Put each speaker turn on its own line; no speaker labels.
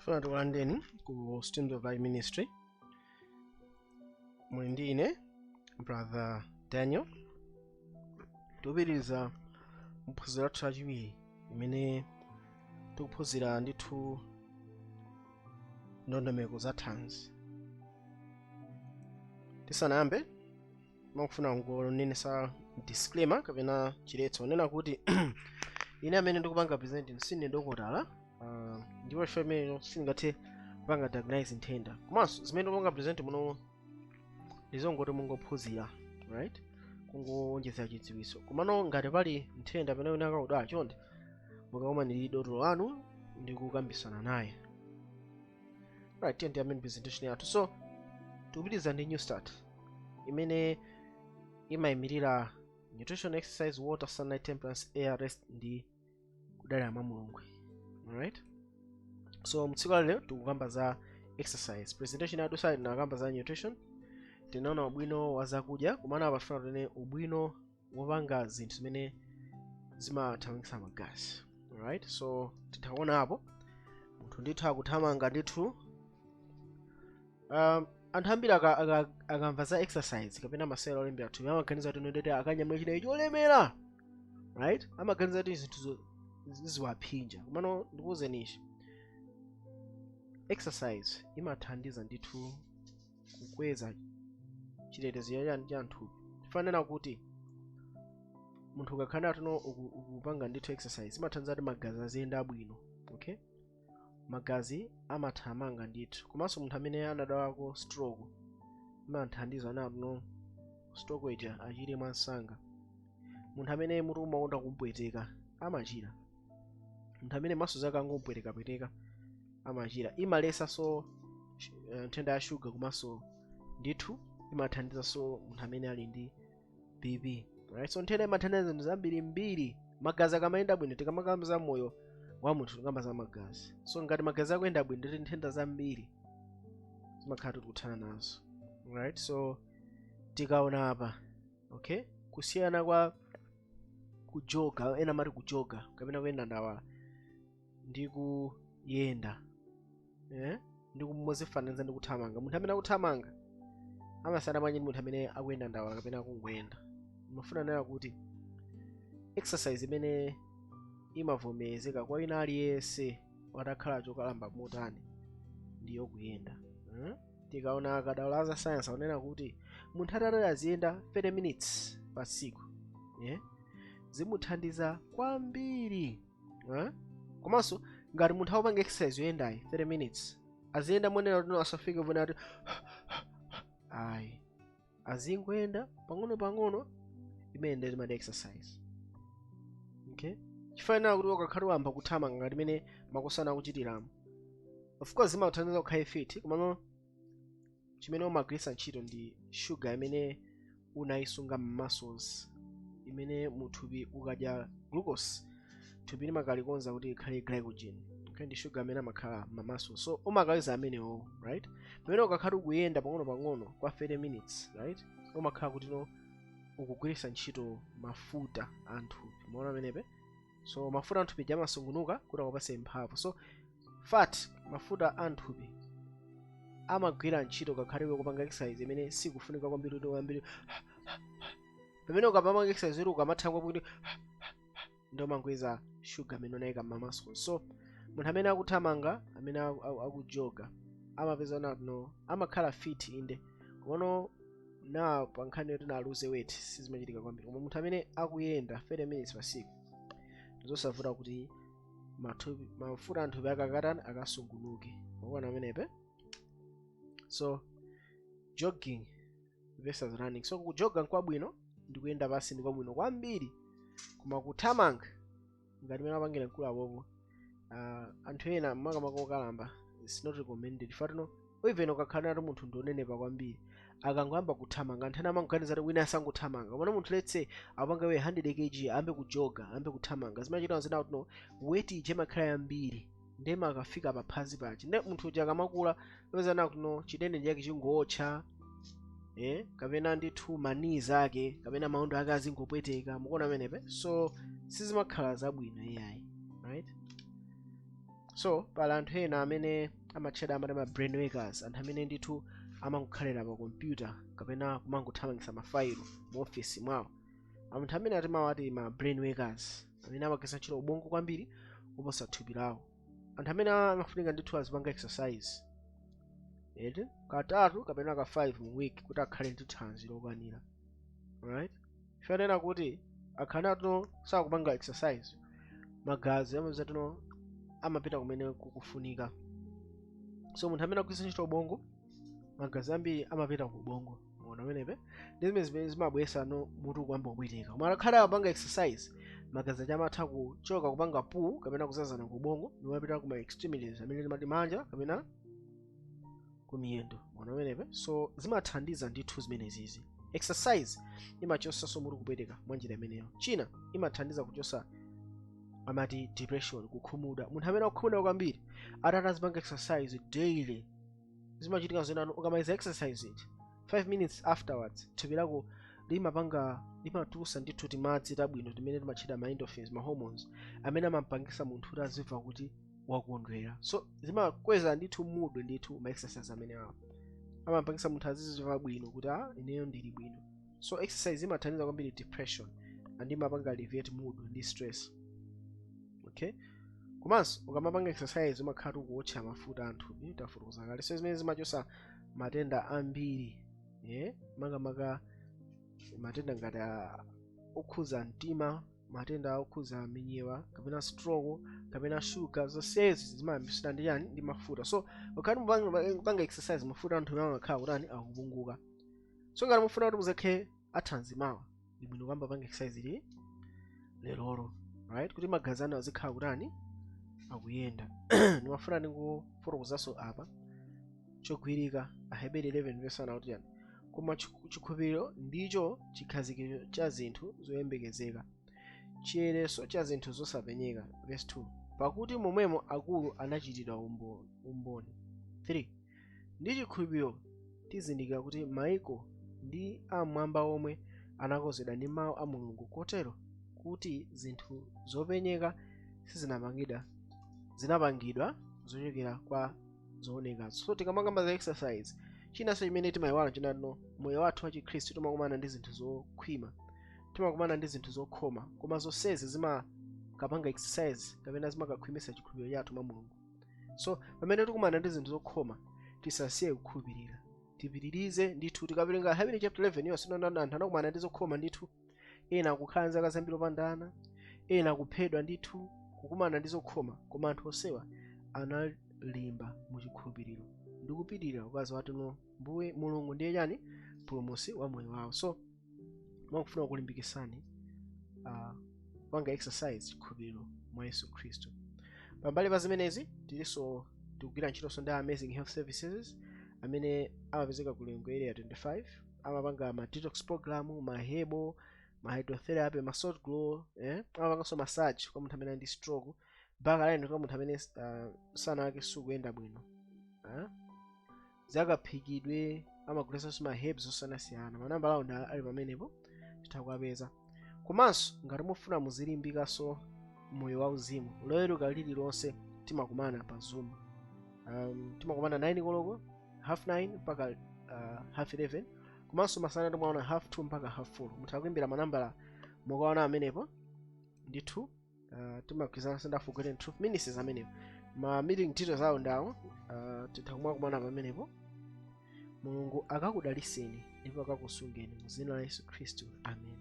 Funa tikulandireni ku Streams of Life Ministry. Muli ndi ine, Brother Daniel. Tikupitiriza mphunziro lathu lachiwiri imene tikuphunzira ndithu ndondomeko za thanzi. Tisanayambe, makufuna kungonenesa disclaimer kapena chiletso, onena kuti ine amene ndikupanga present sindine dokotala, ndipo ife imene sindingathe kupanga diagnose nthenda, komanso zimene ndikupanga present muno ndizongoti mungophunzira, right, kungowonjezera chidziwitso. Komano ngati pali nthenda pamene wina akakudwala, chonde mukakumana ndi dotolo lanu ndi kukambisana naye, right? Tiye tiyambe presentation yathu. So tikupitiriza ndi New Start imene imayimirira nutrition, exercise, water, sunlight, temperance, air, rest ndi kudalira mwa Mulungu, alright? So mtsiku la lero tikukamba za exercise. Presentation yathu sali tinakamba za nutrition, tinaona ubwino wa zakudya, komano apa tifuna tione ubwino wopanga zinthu zimene zimathamangitsa magazi, alright? So tithakuona apo munthu ndithu akuthamanga ndithu. Anthu ambiri akamva za exercise kapena masewera olimbira thupi, amaganiza kuti ndete akanyamula chineyi cholemera, right? Amaganiza kuti zinthu ziziwaphinja. Komano ndikuwuzeni ichi, exercise imathandiza ndithu kukweza chitetezo cha thupi. Tifanena kuti munthu ukakhala tuno ukupanga ndithu exercise, imathandiza kuti magazi aziyenda bwino, okay? Magazi amathamanga ndithu. Komanso munthu amene anadwalako stroke, imathandiza natuno stroke ija achire mwansanga. Munthu amene mutu umakonda kumpweteka amachira. Munthu amene maso zake angompwetekapweteka amachira. Imalesanso nthenda ya shuga, komanso ndithu imathandizanso munthu amene ali ndi BP, right? So nthenda imathandiza zinthu zambirimbiri. Magazi akamayenda bwino, tikamakamba za moyo wa munthu tikamba za magazi. So ngati magazi akuyenda bwino, nditi nthenda zambiri zimakhala tikuthana nazo, right? So tikaona apa, okay, kusiyana kwa kujoga, ena amati kujoga kapena kuyenda ndawala, ndi kuyenda, eh? Ndi kumozifananiza ndi kuthamanga. Munthu amene akuthamanga amasiyana bwanji ndi munthu amene akuyenda ndawala kapena akungoyenda? Mafuna nena kuti exercise imene imavomerezeka kwa wina aliyense watakhala chokalamba motani ndiyo kuyenda, Tikaona akadaulo za science akunena kuti munthu atati aziyenda 30 minutes pa tsiku, yeah? Zimuthandiza kwambiri, eh? Komanso ngati munthu akupanga exercise yoyendayi 30 minutes, aziyenda monena kuti asafike pona kuti ayi, azingoyenda pang'ono pang'ono. Imene ndi timati exercise, okay? Chifanira kuti ukakhala wamba kuthamanga ngati imene makosana akuchitiramo, of course imakuthandiza kukhala fit, komano chimene umagwiritsa ntchito ndi sugar imene unayisunga muscles, imene muthupi ukadya glucose, thupi limakalikonza kuti ikhale glycogen, okay? Ndi sugar amene amakhala ma muscles, so umakaliza amenewo, right? Pamene ukakhala ukuyenda pang'ono pang'ono kwa 30 minutes, right, umakhala kuti no ukugwiritsa ntchito mafuta a nthupi. Maona amenepe? So mafuta a nthupi amasungunuka kuti akupatse mphamvu. So fat, mafuta a nthupi, amagwira ntchito kakhale kupanga exercise imene sikufunika kwambiri kuti kwambiri. Pamene ukapanga exercise kuti ukamatha kuti ndi umangokweza sugar amene unayika m'ma muscles. So munthu amene akuthamanga, amene akujoga, amapeza no amakhala fit inde, komano na pa nkhani yoti na lose weight sizimachitika kwambiri. Koma munthu amene akuyenda 30 minutes pa tsiku, zosavuta kuti mafuta anthupi ake akatani, akasungunuke. Makuona amenepe? So jogging versus running. So kujoga nkwabwino, ndi kuyenda pasi ndi kwabwino kwambiri, koma kuthamanga ngati mene apangira mkulu apopo, anthu ena makamaka okalamba, it's not recommended. Fatino even ukakhala nati munthu ndionenepa kwambiri, akangoyamba kuthamanga, anthu ena amangoganiza kuti wina asangothamanga. Komano munthu, let's say, apanga weigh 100 kg, ayambe kujoga, ayambe kuthamanga, zimachita zina kuti no weight ija imakhala yambiri, ndiye akafika paphazi paja, nde munthu uja akamakula peza na kuno chidende chake chingotcha, kapena ndithu ma knees ake kapena maondo ake azingopweteka. Mukuona amenepe? So sizimakhala zabwino iyayi, right? So pali anthu ena amene amatchedwa, amati ma brain workers, anthu amene ndithu amangokhalira pa kompyuta kapena kumangothamangitsa mafailo mu ofisi mwawo. Anthu amene atimawati ma brain workers, amene amagwiritsa ntchito ubongo kwambiri kuposa thupi lawo, anthu amene amafunika ndithu azipanga exercise eti katatu kapena ka 5 mu week kuti akhale ndi thanzi lokwanira, right? Fanena kuti akhale atuno sakupanga exercise, magazi amazatino amapita kumene kukufunika. So munthu amene akugwiritsa ntchito ubongo, magazi ambiri amapita ku ubongo. Muona pamenepe ndi zimene zimene zimabweretsa no mutu kuyamba kupweteka. Koma akhala akupanga exercise, magazi aja amatha kuchoka kupanga pool kapena kuzazana ku ubongo nimapita kuma extremities amene timati manja kapena kumiyendo. Muona pamenepe? So zimathandiza ndithu zimenezizi. Exercise imachotsanso mutu kupweteka mwa njira imeneyo. China, imathandiza kuchotsa amati depression, kukhumudwa. Munthu amene akukhumudwa kwambiri, atati azipanga exercise daily, zimachitika zinanu, ukamaliza exercise iji, 5 minutes afterwards, thupi lako limapanga, limatulusa ndithu timadzi tabwino timene timatchedwa ma endorphins, ma hormones amene amampangisa munthu kuti azimva kuti wakondwera. So zimakweza ndithu mood ndithu. Ma exercise amene awo amapangisa munthu azizimva bwino kuti, "Ah, ineyo ndili bwino." So exercise imathandiza kwambiri depression and imapanga alleviate mood ndi stress, okay? Komanso ukamapanga exercise umakhala ukuwotcha mafuta anthupi, tafotokoza kale. So zimene zimachosa matenda ambiri, makamaka matenda ngati okhuza mtima, matenda okhuza minyewa kapena stroke kapena sugar, zonsezi zimayambisira ndi chani? Ndi mafuta. So ukhati mupanga exercise, mafuta anthu amakhala kutani? Akupunguka. So ngati mufuna kuti muzakhale athanzi mawa, ndi bwino kuyamba panga exercise ili lerolo, right, kuti magazi anu azikhala kutani? Akuyenda. Ndimafuna ndingofotokozanso apa chogwirika, Aheberi 11 verse 1, akuti chani? Koma chikhulupiriro ndicho chikhazikitso cha zinthu zoyembekezeka, chiyereso cha zinthu zosapenyeka. Verse 2: pakuti momwemo akulu anachitidwa umboni. 3: ndi chikhulupiriro tizindikira kuti maiko ndi amwamba omwe anakonzedwa ndi mawu a Mulungu, kotero kuti zinthu zopenyeka sizinapangidwa, zinapangidwa zochokera kwa zoonekazo. So tikamakamba za exercise, chinanso chimene timayiwala chinatino, moyo wathu wa Chikhristu timakumana ndi zinthu zokhwima, timakumana ndi zinthu zokhoma, koma zonsezi zimakapanga exercise kapena zimakakhwimitsa chikhulupiriro chathu mwa Mulungu. So pamene tikumana ndi zinthu zokhoma, tisasiye kukhulupirira, tipitirize ndithu. Tikawerenga Hebrew chapter 11 yonse, anthu anakumana ndi zokhoma ndithu, ena kukhala zaka zambiri opandana, ena kuphedwa ndithu, kukumana ndi zokhoma, koma anthu onsewa analimba mu chikhulupiriro ndi kupitirira kukazi watino Mbuye Mulungu ndiye chani? Mpulumutsi wa moyo wawo. So mwakufuna kulimbikitsani kupanga exercise chikhulupiriro mwa Yesu Khristu. Pambali pa zimenezi, tilinso tikugwira ntchitonso ndi Amazing Health Services amene amapezeka ku Lilongwe Area 25. Amapanga ma detox program, ma herbal, ma hydrotherapy, ma salt glow, Amapanganso massage kwa munthu amene ali ndi stroke, backline kwa munthu amene msana wake sukuyenda bwino, Zakaphikidwe, amagulisanso ma herbs osiyanasiyana. Manambala awo ndi ali pamenepo, titha kuwapeza. Komanso ngati mufuna muzilimbikanso moyo wauzimu, Loweruka lililonse timakumana pa Zoom. Timakumana 9 koloko, half 9 mpaka half 11, komanso masana timaona half 2 mpaka half 4. Mutha kuimbira manambala mukaona amenepo ndithu. Timagwirizananso ndi Forgotten Truth Ministries amenepo, ma meeting details awo ndawo. Titha kumakumana pamenepo. Mulungu akakudaliseni ndipo akakusungeni mu dzina la Yesu Khristu, amen.